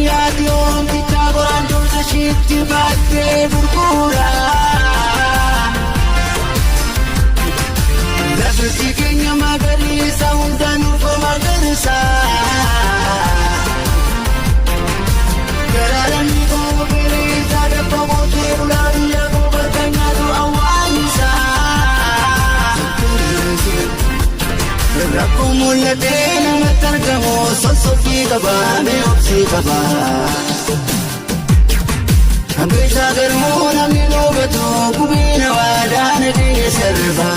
Yaati oomtichaa qoraan dursa ishiitti baattee gurgura. Lafti keenya magariisa hunda nuuf magariisa. Garaaramni koo firiisa dabba mootee bulaa biyya koo bakka nyaatu awwaanisa. Rakkoo mul'atee namatti argamu sossobii qaba mee obsii qaba. Hambeessaa garmuu namni dhoobatu gubiina waadaa nageenya sarba.